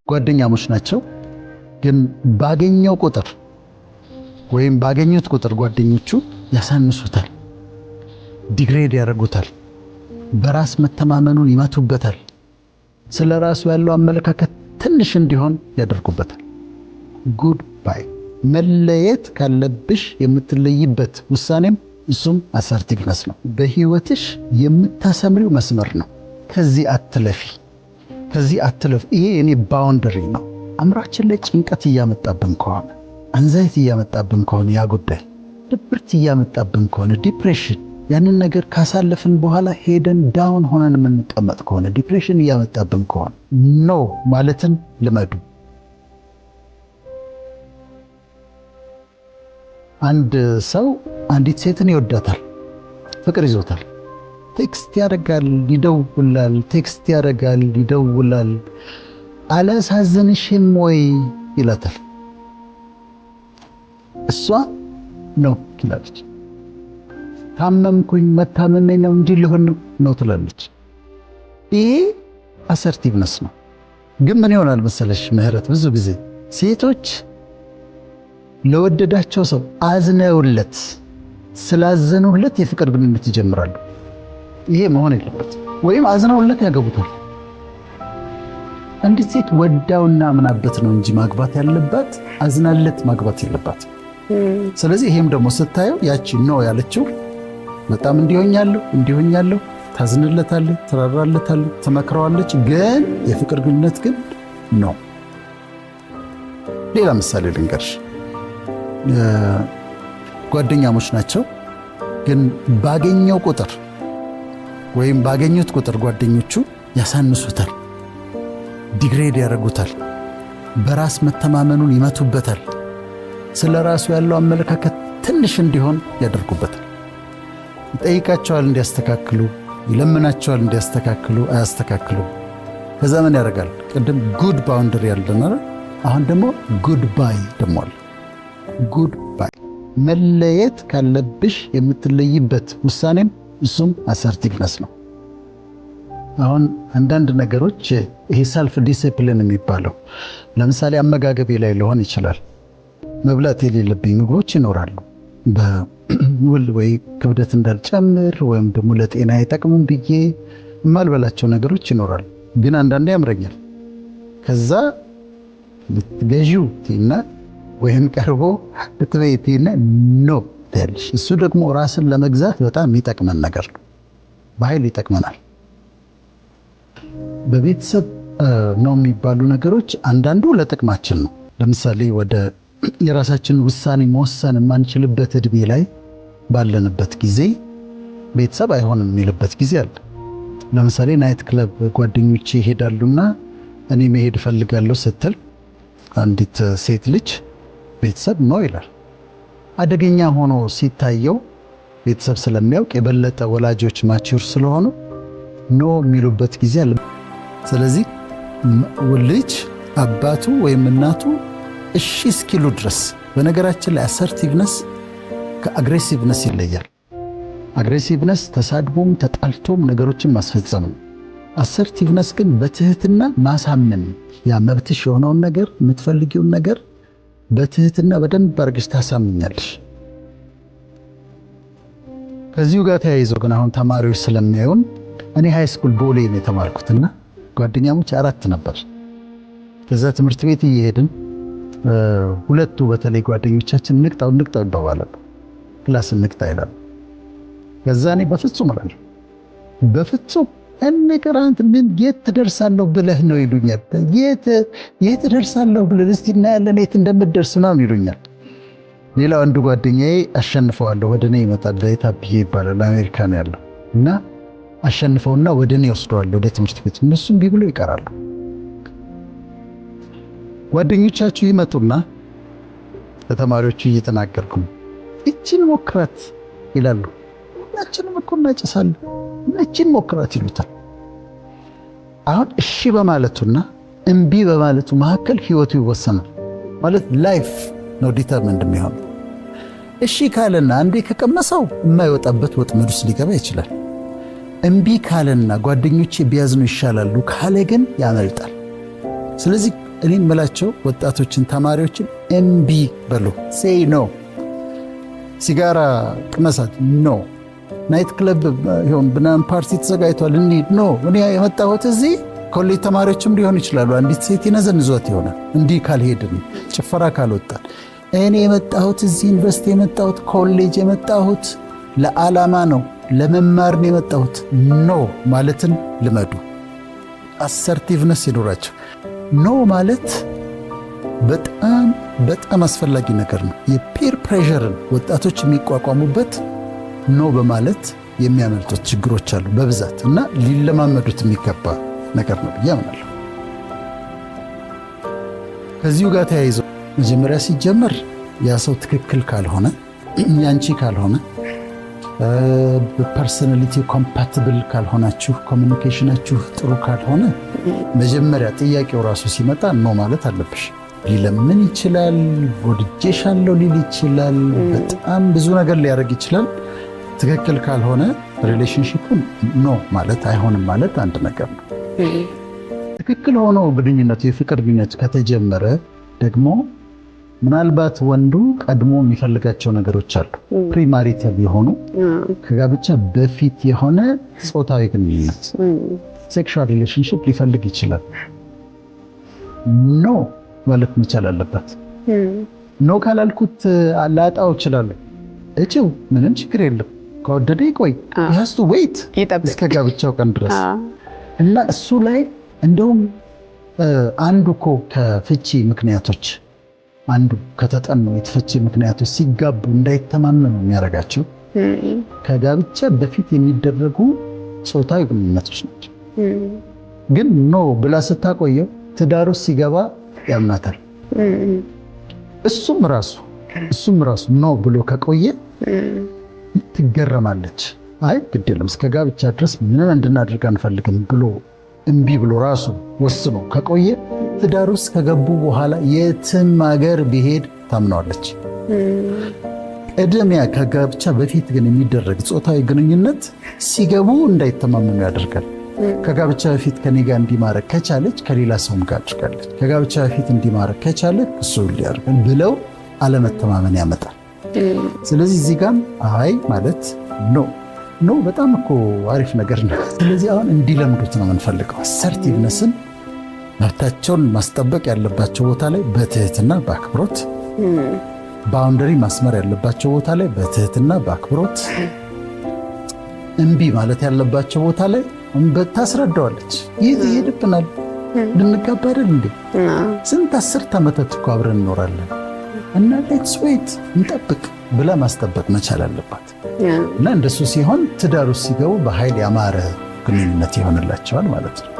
ጓደኛሞች ናቸው። ግን ባገኘው ቁጥር ወይም ባገኙት ቁጥር ጓደኞቹ ያሳንሱታል፣ degrade ያደርጉታል፣ በራስ መተማመኑን ይመቱበታል፣ ስለ ራሱ ያለው አመለካከት ትንሽ እንዲሆን ያደርጉበታል። Goodbye። መለየት ካለብሽ የምትለይበት ውሳኔም እሱም assertiveness ነው። በህይወትሽ የምታሰምሪው መስመር ነው። ከዚህ አትለፊ፣ ከዚህ አትለፍ። ይሄ የኔ boundary ነው። አእምሯችን ላይ ጭንቀት እያመጣብን ከሆነ፣ anxiety እያመጣብን ከሆነ፣ ያ ጉዳይ ድብርት እያመጣብን ከሆነ፣ depression፣ ያንን ነገር ካሳለፍን በኋላ ሄደን down ሆነን የምንቀመጥ ከሆነ፣ depression እያመጣብን ከሆነ no ማለትን ልመዱ። አንድ ሰው አንዲት ሴትን ይወዳታል፣ ፍቅር ይዞታል። Text ያደርጋል፣ ይደውላል፣ text ያደርጋል፣ ይደውላል። አላሳዝንሽም ወይ ይላታል። እሷ no ትላለች። ታመምኩኝ፣ መታመሜ ነው እንጂ ሊሆን ነው ትላለች። ይሄ assertiveness ነው። ግን ምን ይሆናል መሰለሽ ምህረት፣ ብዙ ጊዜ ሴቶች ለወደዳቸው ሰው አዝነውለት፣ ስላዘኑለት የፍቅር ግንኙነት ይጀምራሉ። ይሄ መሆን የለበትም። ወይም አዝነውለት ያገቡታል። አንዲት ሴት ወዳውና አምናበት ነው እንጂ ማግባት ያለባት፣ አዝናለት ማግባት የለባት። ስለዚህ ይሄም ደግሞ ስታየው ያቺ no ያለችው በጣም እንዲሆኛለሁ እንዲሆኛለሁ፣ ታዝንለታለች፣ ትራራለታለች፣ ትመክረዋለች። ግን የፍቅር ግንኙነት ግን no። ሌላ ምሳሌ ልንገርሽ። ጓደኛሞች ናቸው። ግን ባገኘው ቁጥር ወይም ባገኙት ቁጥር ጓደኞቹ ያሳንሱታል፣ degrade ያደርጉታል፣ በራስ መተማመኑን ይመቱበታል፣ ስለ ራሱ ያለው አመለካከት ትንሽ እንዲሆን ያደርጉበታል። ይጠይቃቸዋል እንዲያስተካክሉ፣ ይለምናቸዋል እንዲያስተካክሉ፣ አያስተካክሉ። ከዛ ምን ያደርጋል? ቅድም good boundary ያለን፣ አሁን ደግሞ goodbye ደሞ አለ። Goodbye። መለየት ካለብሽ የምትለይበት ውሳኔም እሱም assertiveness ነው። አሁን አንዳንድ ነገሮች ይሄ self discipline የሚባለው ለምሳሌ አመጋገቤ ላይ ሊሆን ይችላል። መብላት የሌለብኝ ምግቦች ይኖራሉ። በውል ወይ ክብደት እንዳልጨምር ወይም ደግሞ ለጤና አይጠቅሙም ብዬ የማልበላቸው ነገሮች ይኖራሉ። ግን አንዳንዴ ያምረኛል። ከዛ ልትገዢው ትይና ወይም ቀርቦ ልትበይ ትይና no ትያለሽ። እሱ ደግሞ ራስን ለመግዛት በጣም የሚጠቅመን ነገር ነው። በኃይል ይጠቅመናል። በቤተሰብ ነው የሚባሉ ነገሮች አንዳንዱ ለጥቅማችን ነው። ለምሳሌ ወደ የራሳችን ውሳኔ መወሰን የማንችልበት እድሜ ላይ ባለንበት ጊዜ ቤተሰብ አይሆንም የሚልበት ጊዜ አለ። ለምሳሌ night club ጓደኞቼ ይሄዳሉና እኔ መሄድ እፈልጋለሁ ስትል አንዲት ሴት ልጅ ቤተሰብ no ይላል። አደገኛ ሆኖ ሲታየው ቤተሰብ ስለሚያውቅ፣ የበለጠ ወላጆች mature ስለሆኑ no የሚሉበት ጊዜ አለ። ስለዚህ ልጅ አባቱ ወይም እናቱ እሺ እስኪሉ ድረስ፣ በነገራችን ላይ assertiveness ከ aggressiveness ይለያል። Aggressiveness ተሳድቦም ተጣልቶም ነገሮችን ማስፈጸም ነው። Assertiveness ግን በትህትና ማሳመን፣ ያ መብትሽ የሆነውን ነገር፣ የምትፈልጊውን ነገር በትህትና በደንብ አድርገሽ ታሳምኛለሽ። ከዚሁ ጋር ተያይዞ ግን አሁን ተማሪዎች ስለሚያዩን፣ እኔ high school ቦሌ ነው የተማርኩትና ጓደኛሞች አራት ነበር። ከዛ ትምህርት ቤት እየሄድን ሁለቱ በተለይ ጓደኞቻችን እንቅጣው እንቅጣው ይባባላሉ። Class እንቅጣ ይላሉ። ከዛ እኔ በፍጹም እላለሁ፣ በፍጹም እንቅር፣ አንተ ምን የት ትደርሳለሁ ብለህ ነው ይሉኛል። የት የት እደርሳለሁ ብለህ፣ እስቲ እናያለን የት እንደምትደርስ ምናምን ይሉኛል። ሌላው አንዱ ጓደኛዬ አሸንፈዋለሁ፣ ወደ እኔ ይመጣል። ታብዬ ይባላል፣ አሜሪካ ነው ያለው እና አሸንፈውና ወደ እኔ ወስደዋለሁ ወደ ትምህርት ቤት። እነሱም እምቢ ብለው ይቀራሉ። ጓደኞቻችሁ ይመጡና ለተማሪዎቹ እየተናገርኩ እችን ሞክራት ይላሉ። ሁላችንም እኮ እናጨሳለን፣ እችን ሞክራት ይሉታል። አሁን እሺ በማለቱና እምቢ በማለቱ መካከል ህይወቱ ይወሰናል። ማለት life ነው determined የሚሆነው። እሺ ካለና አንዴ ከቀመሰው የማይወጣበት ወጥመድ ውስጥ ሊገባ ይችላል። እምቢ ካለና ጓደኞቼ ቢያዝኑ ይሻላሉ ካለ ግን ያመልጣል። ስለዚህ እኔ የምላቸው ወጣቶችን፣ ተማሪዎችን እምቢ በሉ፣ say no። ሲጋራ ቅመሳት፣ no። Night club ይሆን ምናምን ፓርቲ ተዘጋጅቷል፣ እንሂድ፣ no። እኔ የመጣሁት እዚህ ኮሌጅ ተማሪዎችም ሊሆን ይችላሉ። አንዲት ሴት ይነዘንዟት ይሆናል። እንዲህ ካልሄድን፣ ጭፈራ ካልወጣን፣ እኔ የመጣሁት እዚህ ዩኒቨርሲቲ የመጣሁት፣ ኮሌጅ የመጣሁት ለዓላማ ነው፣ ለመማር ነው የመጣሁት። No ማለትን ልመዱ። Assertiveness ይኑራችሁ። No ማለት በጣም በጣም አስፈላጊ ነገር ነው። የ peer pressure ን ወጣቶች የሚቋቋሙበት no በማለት የሚያመልጡት ችግሮች አሉ በብዛት እና ሊለማመዱት የሚገባ ነገር ነው ብዬ አምናለሁ። ከዚሁ ጋር ተያይዞ መጀመሪያ ሲጀመር ያ ሰው ትክክል ካልሆነ፣ ያንቺ ካልሆነ፣ በ personality compatible ካልሆናችሁ፣ communication ኣችሁ ጥሩ ካልሆነ መጀመሪያ ጥያቄው ራሱ ሲመጣ no ማለት አለብሽ። ሊለምን ይችላል፣ ወድጄሻለሁ ሊል ይችላል፣ በጣም ብዙ ነገር ሊያደርግ ይችላል። ትክክል ካልሆነ relationship ኡን no ማለት፣ አይሆንም ማለት አንድ ነገር ነው። ትክክል ሆኖ ግንኙነቱ፣ የፍቅር ግንኙነት ከተጀመረ ደግሞ ምናልባት ወንዱ ቀድሞ የሚፈልጋቸው ነገሮች አሉ። Premarital የሆኑ፣ ከጋብቻ በፊት የሆነ ጾታዊ ግንኙነት፣ sexual relationship ሊፈልግ ይችላል። No ማለት መቻል አለባት። No ካላልኩት ላጣው እችላለሁ። እጭው ምንም ችግር የለም። ከወደደ ይቆይ፣ he has to wait እስከ ጋብቻው ቀን ድረስ። እና እሱ ላይ እንደውም አንዱ እኮ ከፍቺ ምክንያቶች፣ አንዱ ከተጠኑ የፍቺ ምክንያቶች ሲጋቡ እንዳይተማመኑ የሚያደርጋቸው ከጋብቻ በፊት የሚደረጉ ጾታዊ ግንኙነቶች ናቸው። ግን no ብላ ስታቆየው ትዳሩ ሲገባ ያምናታል። እሱም ራሱ no ብሎ ከቆየ ትገረማለች። አይ ግድ የለም፣ እስከ ጋብቻ ድረስ ምንም እንድናደርግ አንፈልግም ብሎ እምቢ ብሎ ራሱ ወስኖ ከቆየ ትዳር ውስጥ ከገቡ በኋላ የትም ሀገር ቢሄድ ታምነዋለች። ቅድሚያ ከጋብቻ በፊት ግን የሚደረግ ጾታዊ ግንኙነት ሲገቡ እንዳይተማመኑ ያደርጋል። ከጋብቻ በፊት ከኔ ጋር እንዲማረግ ከቻለች ከሌላ ሰውም ጋር አድርጋለች፣ ከጋብቻ በፊት እንዲማረግ ከቻለ እሱ ሊያደርጋል ብለው አለመተማመን ያመጣል። ስለዚህ እዚህ ጋም አይ ማለት፣ no፣ no በጣም እኮ አሪፍ ነገር ነው። ስለዚህ አሁን እንዲለምዱት ነው የምንፈልገው። Assertiveness ን መብታቸውን ማስጠበቅ ያለባቸው ቦታ ላይ በትህትና በአክብሮት፣ boundary ማስመር ያለባቸው ቦታ ላይ በትህትና በአክብሮት፣ እምቢ ማለት ያለባቸው ቦታ ላይ ታስረዳዋለች። የት ይሄድብናል? ልንጋባ አይደል እንዴ? ስንት አስርት ዓመታት እኮ አብረን እንኖራለን እና let's wait፣ እንጠብቅ ብላ ማስጠበቅ መቻል አለባት። እና እንደሱ ሲሆን ትዳሩ ሲገቡ በኃይል ያማረ ግንኙነት ይሆንላቸዋል ማለት ነው።